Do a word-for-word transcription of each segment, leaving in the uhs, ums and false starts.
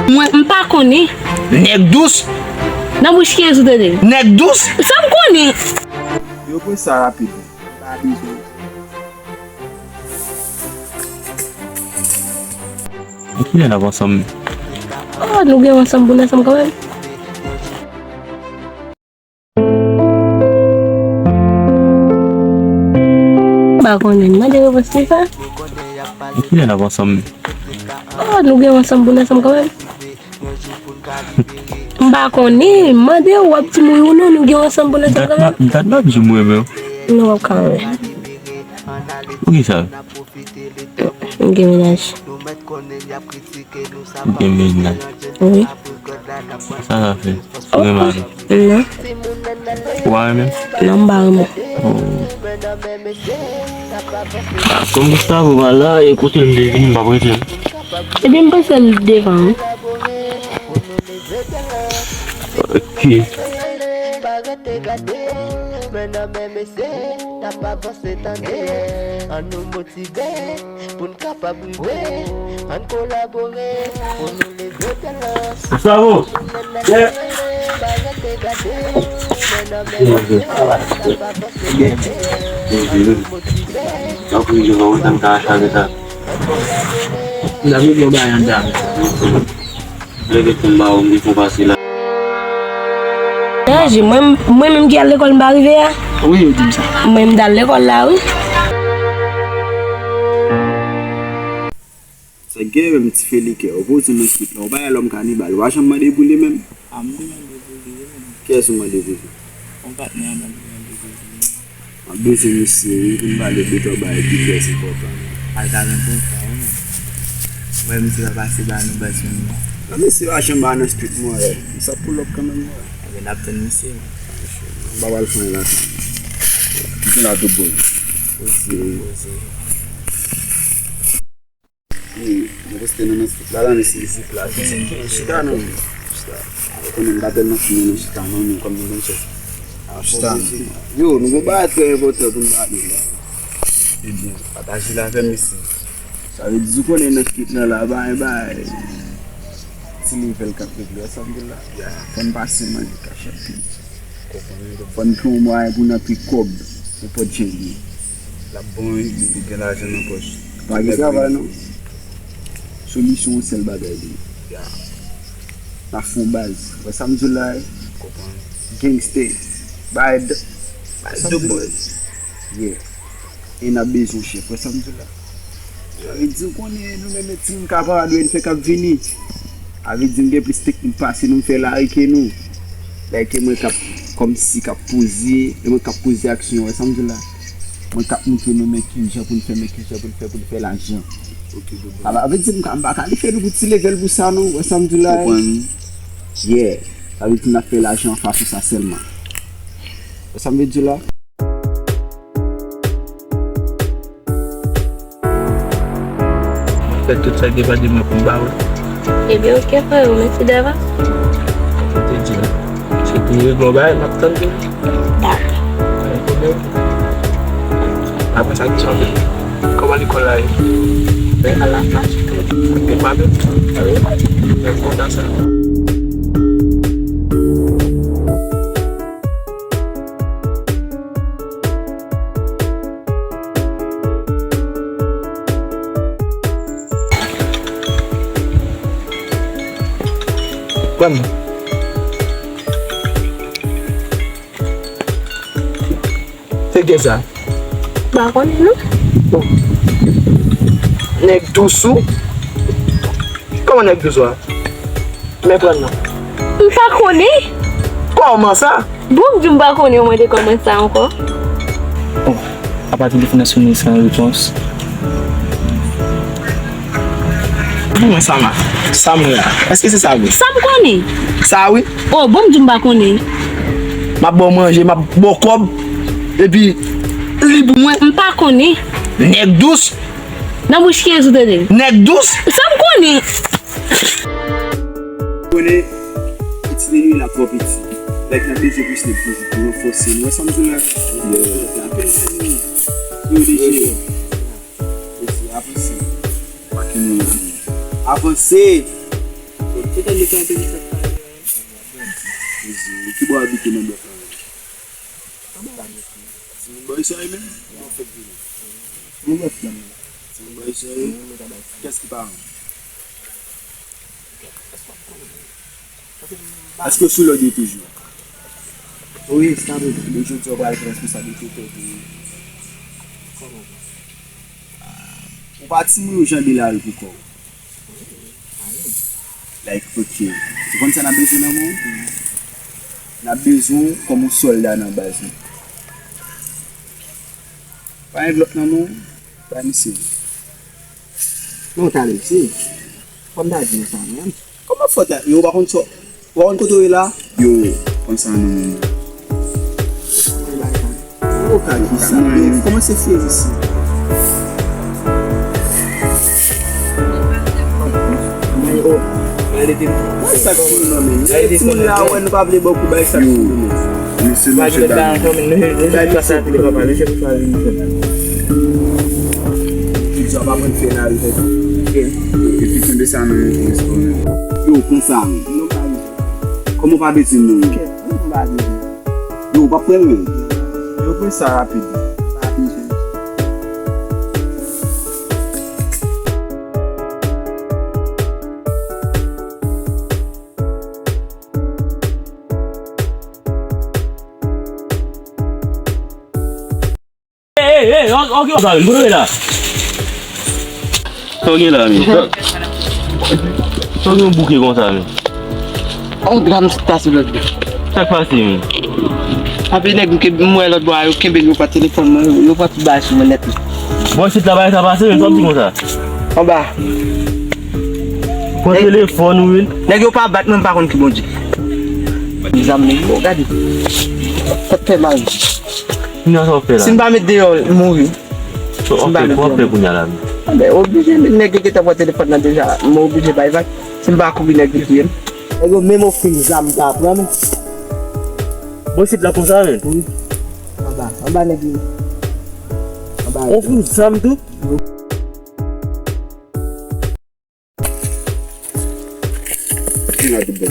Mwen, m pa konnen. Nèg dous. Nan bouch kiyès ou tande l? Nèg dous. Sa m konnen. Yo pran sa rapid. Pa bezwen. Kilè n ap ansanm? Oh, nou gen ansanm pou n ansanm kanmenm. M pa konnen, mande repons li sa. Kilè n ap ansanm? Oh, nou gen ansanm pou n ansanm kanmenm. M pa konnen, mande w ap di m wi ou non, nou gen ansanm pou n ansanm kanmenm. Dat m ap di m renmen w. Non, w ap ka renmen. Poukisa? M gen mennaj. Ou gen mennaj? Wi. Sa sa fè? Ou renmen avè l? Non. Ou pa renmen l? Non, m pa renmen l. Oh. Kòm Gustavo pa la, e kote m te vin, m p ap rete. Ebyen, m panse l devan wi. Ok. Gustavo! Yeah! N ap regle yon bagay anndan. Leve pou m ba ou, m te fon pase la. Ranje, mwen, mwen menm ki al lekòl m pa rive a? Wi, yo di m sa. Mwen m t al lekòl la, wi. Sa gen menm ti felikè, ou poze nan kit la, ou pa wè lòm kanibal, ou pa janm mande pou li menm. A m te mande pou li, wi, menm. Kiyès ou mande pou li? Yon patnè a m ap mande pou li. M ap bezwen misye, wi, pou n pale de twa bagay ki trè enpòtan. Bagay sa enpòtan, wi, menm. Ou wè misye pa pase ba nou baz menm non. Nan misye pa janm ba nan street mwen, wè. Misye ap pull up kanmenm, wè. Ebyen, n ap tann misye, wi. M pa pral fè anyen la. Misye la tout bon. Poze, poze. Wi, nou poste nou nan street la, la, nou se zip la. Chita non. Chita. Ou konnen m pa tèlman fimen nan chita non, men kòm nou menm chèf. Chita non. Yo, nou gon bagay trè enpòtan pou n pale la. Ebyen, pataje l avè m isi. Sa vle di, ou konnen nan street la, la, bay, bay. Ti level k ap regle, sa m di la. Fò n pase manje kachèt tou. Konprann. Fò n fè yon mwayen pou n antre kòb, nenpòt jan l ye. L ap bon, wi, depi gen lajan nan pòch. Pa gen travay, non. Solisyon yon sèl bagay li ye. Ya. N ap fè yon baz. Wè sa m di w la, wi? Konprann. Gangster. Bad. Bad de bòz. Yeah. E n ap bezwen chèf. Wè sa m di w la? Sa vle di, ou konnen, nou menm, timoun ka pa dwe n fè k ap vini. Sa vle di, m gen plis teknik pase nou, m fè lari ke nou. Lè ke mwen k ap, kòmsi k ap poze, e mwen k ap poze aksyon, wè sa m di w la? Mwen k ap montre nou men ki jan pou n fè, men ki jan pou n fè, pou n fè lajan. Ok, bro. Sa vle di, m ka, m pa kalifye nou pou ti level pou sa, non, wè sa m di w la? Konprann. Yeah. Sa vle di, n ap fè lajan an fason sa sèlman. Wè sa m vle di w la? Fè tout sa k depann de mwen pou m ba ou. Ebyen, oke, freo, mèsi davans. Sa te di la. Se pou regle yon bagay, m ap tann ou. Dakò. Pa gen pwoblèm. Apre sa, ki sa w vle? Kòman lekòl la ye? Ben, ala fache. Gen pa byen? Wi. Ben, kontan sa. Ban m. Se kiyès sa? Pa konnen non. Oh. Nèg dous ou? Kòman nèg dous ou a? Men pran non. M pa konnen. Kòman sa? Bon, m di m pa konnen, mwen te kòmanse sa ankò. Bon, apa telefòn nan sonnen san repons. Bon, mwen sa ma. Sa m wè a. Èske se sa vre? Sa m konnen. Sa wi. Oh, bon, m di m pa konnen. M ap ba w manje, m ap ba w kòb. Epi, li pou mwen. M pa konnen. Nèg dous. Nan bouch kiyès ou tande l? Nèg dous. Sa m konnen. Konnen, piti Nini la twò piti. Like, n ap bezwen plis nèg toujou pou ranfòse nou. Wè sa m di w la? Yo, yo, yo, yo, yo, yo, yo, avanse. Avanse. Ou tande kanpe m sot pale. Mezi, ki bò w abite nan blòk la menm? Anba mesye. Timoun bò isit menm? Yo fèk vini. Mwen wè flanm. Timoun bò isit. Kiyès ki paran w? Èske w sou lòd yo toujou? Wi, sa vre. Depi jodi a w pral pran responsablite tèt ou. Kòman? Ou pa timoun ou janbe lari pou kò w. Like, ok. Ou konn sa n ap bezwen nan men w? N ap bezwen w kòm yon sòlda nan baz nou. Pa envlòp nan men w, bay misye. Non, tande, si. Fò m ta di w sa menm. Kòman fò ta, yo, ou pa konn sa, ou pa konn kote w ye la? Yo, konn sa non. Yo, ka di sa. Yo, kòman se fyè isi? Bay sa k pou nou non, men. Timoun la, wè, nou pa vle bò kou, bay sa k pou nou, men. Mesye, mesye, dam. Yo, pa pran fè nan ri, tèt. Epi kenbe sa nan men pou responde. Yo, konsa, men. Kòman w pa bezwen m non? Yo, w p ap pran l menm. Yo, pran sa rapid. Pa bezwen. Ey, ey, ey, ok, ok, ok, kote w ye la? Sa w gen la, men? Sa w gen yon bouke konsa, men? On dram ta sou lòt bò. Sa k pase, men? Anpil nèg m ke m wè lòt bò a, yo kenbe m, yo pran telefòn mwen, yo pran tout bagay sou mwen nèt. Bò isit la, bagay sa pase, men sa w di konsa? Anba. Pran telefòn ou, wi. Nèg yo pa bat mwen, m pa konn ki Bondye. Zam nèg yo, gade. Sa fè mal. Kounya sa w ap fè la? Si m pa met deyò, m mouri. So, w ap fè, w ap fè kounya la, men? Anben, oblije, nèg yo gentan pran telefòn nan deja, m oblije bay vag. Si m pa kouri, nèg yo touye m. Nèg yo menm ofri m zam, m pa pran, men. Bon, isit la konsa, men? Wi. Anba, anba nèg yo. Anba. Ofri w zam tou? Ki nan tout bò.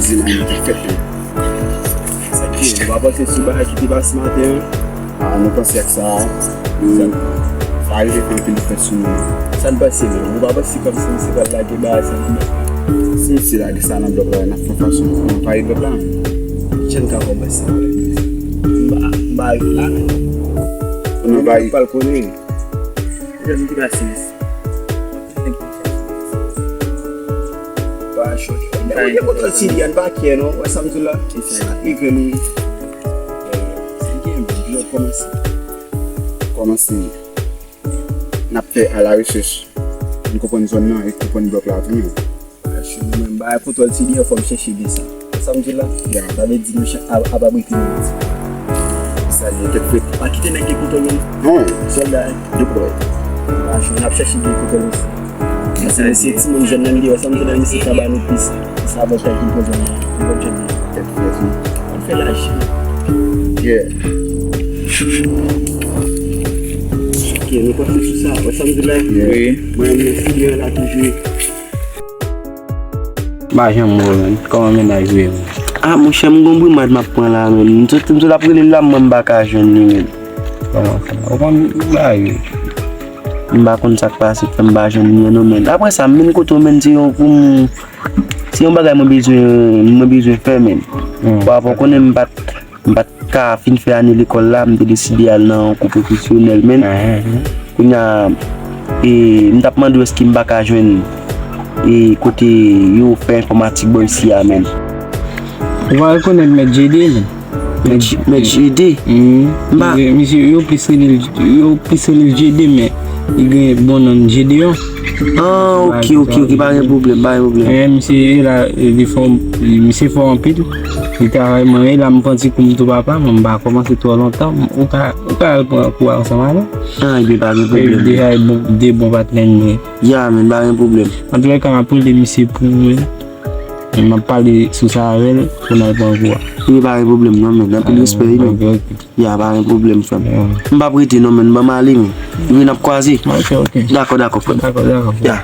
Zina nou te fèt, men. Sa ki, nou pa panse sou bagay ki te pase maten an? A, nou panse ak sa, nou pa rive fè anpil fèt sou nou. Sa n panse, men? Nou pa panse kòmsi misye pral lage bagay sa nan blòk la? Si misye lage sa nan blòk la, n ap fè fason pou nou anvayi blòk la. Jan n ka kòmanse? M pa, m pa ret la, men. Pou nou anvayi. Pral konnen. Lè m te pase, pa chòt. Lè w gen kontwòl sou li a, n pa kè non. Wè sa m di w la? Sa rive nou. Si gen, nou kòmanse. Kòmanse. N ap fè alarechèch. Nou konprann zòn nan e konprann blòk la tou, men. Acho, nou menm, bagay kontwòl ti byen, fò m chèche byen sa. Sa m di la? Ya. Sa vle di nou chak ap, ap abrite nou. Sa li tèt frèt. Pa kite nèg gen kontwòl nou. Non. Sèl bagay. De pwè. Acho, n ap chèche byen kontwòl nou. Paske mesye timoun jèn nan deyò, sa m di la, mesye ka ba nou plis. Sa bon tèt nou poze nou. Nou bon jèn. Tèt frèt, wi. Ann fè laj. Yeah. Ok, nou konte sou sa. Wè sa m di la? Wi. Mwen, mwen fini la toujou. M pa janm wè w, menn. Kòman mennaj ou ye, menn? Ah, monchè, m gon brimad m ap pran la, menn. M sot, m sot ap rele l la, mwen m pa ka jwenn li, menn. Kòman sa? Ou konn bagay yo? M pa konn sa k pase k fè m pa jwenn li an non, menn. Apre sa, m vin kote w, menn, se yon pou m, se yon bagay mwen bezwen, mwen bezwen fè, menn. Hmm. Bon, apre w konnen m pa t M pa t ka fin fè ane lekòl la, m te deside al nan yon kou pwofesyonèl, menn. Kounya, e, m t ap mande w èske m pa ka jwenn, e, kote yo fè enfòmatik bò isi a, menn. Ou pa rekonèt Mèt J D, menn? Mèt J-, Mèt J D? Wi. M pa... Misye, yo plis rele l, yo plis rele l J D, men li gen bon non J D an. Ah, ok, ok, ok, pa gen pwoblèm, pa gen pwoblèm. Eh, misye la, eh, li fò, misye fò anpil. Li travay mwen, e la m pran ti kou m tou papa, men m pa kòmanse twò lontan. Ou ka, ou ka al pran kou a ansanm avè l. Ah, ebyen, pa gen pwoblèm. Deja, e bon, de bon patnè n ye. Ya, men pa gen pwoblèm. Antoulèka, m ap rele misye pou ou, men. Men m ap pale sou sa avè l, pou n al pran kou a. Ebyen, pa gen pwoblèm, non, men. Anpil respè, wi, men. Ok, ok. Ya, pa gen pwoblèm, frè m. M p ap rete non, men ban m ale, men. Wi, n ap kwaze. Ok, ok. Dakò, dakò, frè m. Dakò, dakò. Ya.